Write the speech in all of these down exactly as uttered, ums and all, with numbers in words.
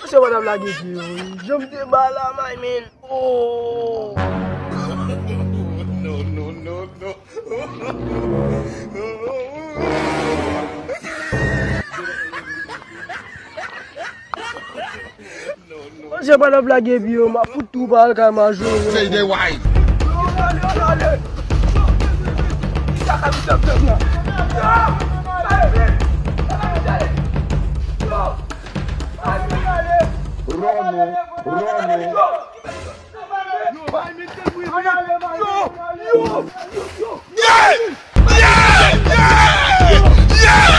Misye pa t ap lage pye yo, wi. Jan m te ba la, my man. Oh! No, no, no, no. Misye pa t ap lage pye yo, m ap fout tou pa al kay majò yo. Say they white. Rano, Rano. Yo, yo, yo, yo. Yeah! Yeah! Yeah! Yeah!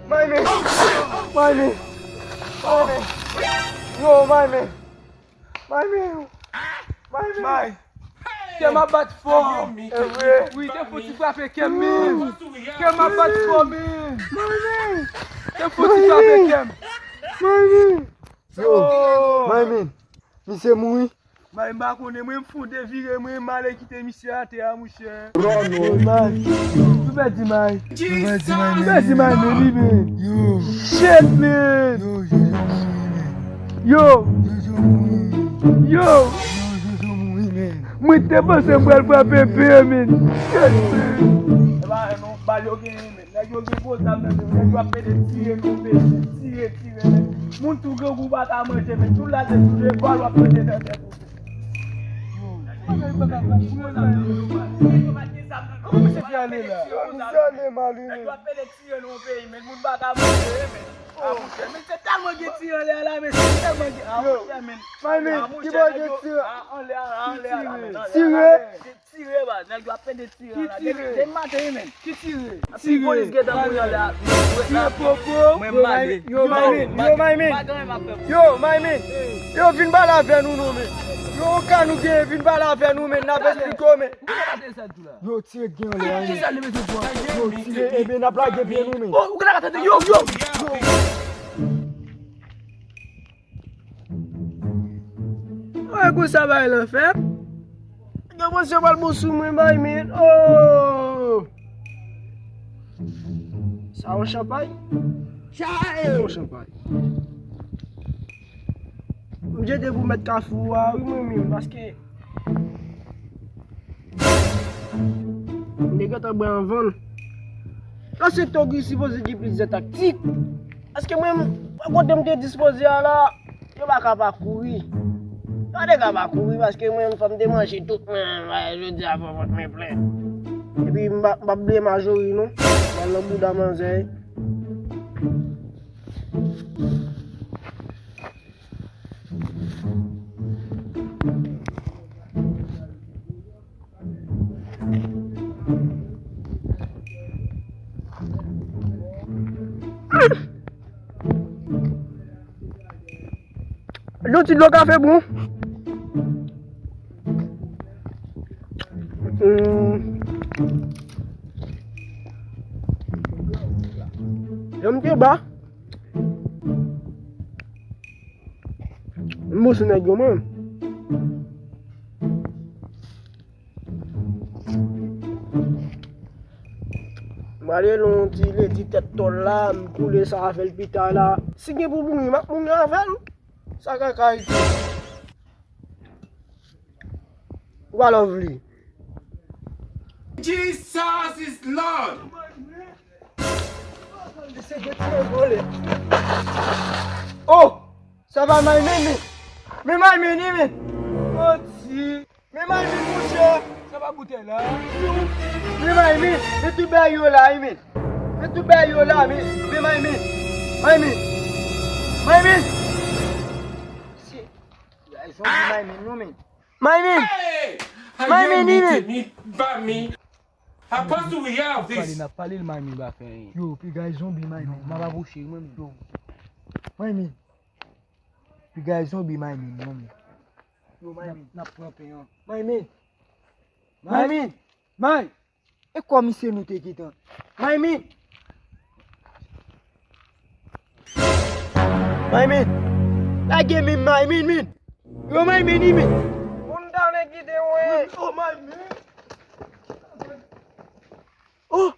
My man! My man! My man! Yo, my man! My man! My man! Kè m ap bat fò. Wi, te fouti frape kè m, men. Kè m ap bat fò, men. Te fouti frape kè m. Yo, my man, misye mouri. May, m pa konnen, mwen, m fon devire, mwen, m ale kite misye atè a, monchè. May, nou pèdi, may. Nou pèdi, may, men li, men. Yo. Shit, man. Yo, yo, yo, mouri, men. Yo. Yo, yo, mouri. Yo. Yo, yo, mouri, men. Mwen te panse m pral frape pè, men. Shit, man. E pa, non, bal yo genyen, men. Nèg yo gen gwo zam nan men yo, nèg yo ap pede tire nou, men. Tire, tire, men. Moun tou grangou pa ka manje, men. Tou lage sou de bal w ap pede nan tèt ou, men. Yo, misye ale la. Misye ale mal, wi, men. Nèg yo ap pede tire nan yon peyi, men. Moun pa ka manje, men. A, monchè, men se tèlman gen tire anlè a la, men se tèlman gen, a, monchè, men. A, monchè, nèg yo, a, anlè a, anlè a la, men, anlè a la, men. Tire. Tire, baz, nèg yo ap pede tire la. Depi, depi maten, wi, men. Ki tire? Anpil polis gentan mouri anlè a. Tire popo. Mwen, m ale. Yo, my man, yo, my man. Yo, my man. Yo, vin pale avè nou, non, men. Yo, ka nou gen, vin pale avè nou, men. N ap esplike w, men. Yo, tire gen anlè a, men. Yo, tire, ebyen, n ap lage pye nou, men. Oh, ou ka tande, yo, yo. Ay, konsa bagay lan fèt. Gen mwen se pral bon sou mwen, my man. Oh! Sa yon chanpay? Sa yon chanpay. M jete pou mèt kafou a, wi, mwen menm, paske m te gentan bwè anvan l. Nan sektè ki sipoze gen plizyè taktik. Paske mwen, kote m te dispoze a la, yo pa ka pa kouri. Yo pa te ka pa kouri, paske mwen, fò m te manje tout mwen, jodi a, fò vant mwen plen. Epi, m pa, m p ap bliye Majori, non. M al nan bouda manzè. Yon ti dlo kafe bon. Hmm. Yon ti ba. M bon sou nèg yo, mwen. M prale yon ti ledi tèt tòl la, m koule sa avè l pita la. Si gen pou mouri, m ap mouri avè l. Sa kaka iti. Ou pa love li. Jesus is Lord. Oh! Sa pa may men, men. Men may men, men. Manti. Men may men, monchè. Sa pa boutèy la. Men may men. Men tout bay yo la, men. Men tout bay yo la, men. Men may men. May men. May men. Ay, zonbi may men, non, men. May men! May men, ni men! N ap pale, n ap pale, l may men pa fè anyen. Yo, piga zonbi may men. M ap apwoche, mwen men. Yo. May men. Piga zonbi may men, non, men. Yo, may men. N ap pran pen an. May men. Maymin! May! E kò misye nou te gentan. Maymin! Maymin! Lage men Maymin, min! Yo Maymin, wi, min! Moun ta vle kite mwen! Oh, Maymin! Oh!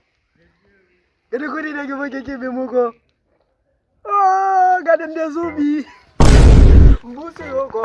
Gade kote nèg yo manke kenbe m ankò. Oh, gade m de zonbi. M bouse yo ankò.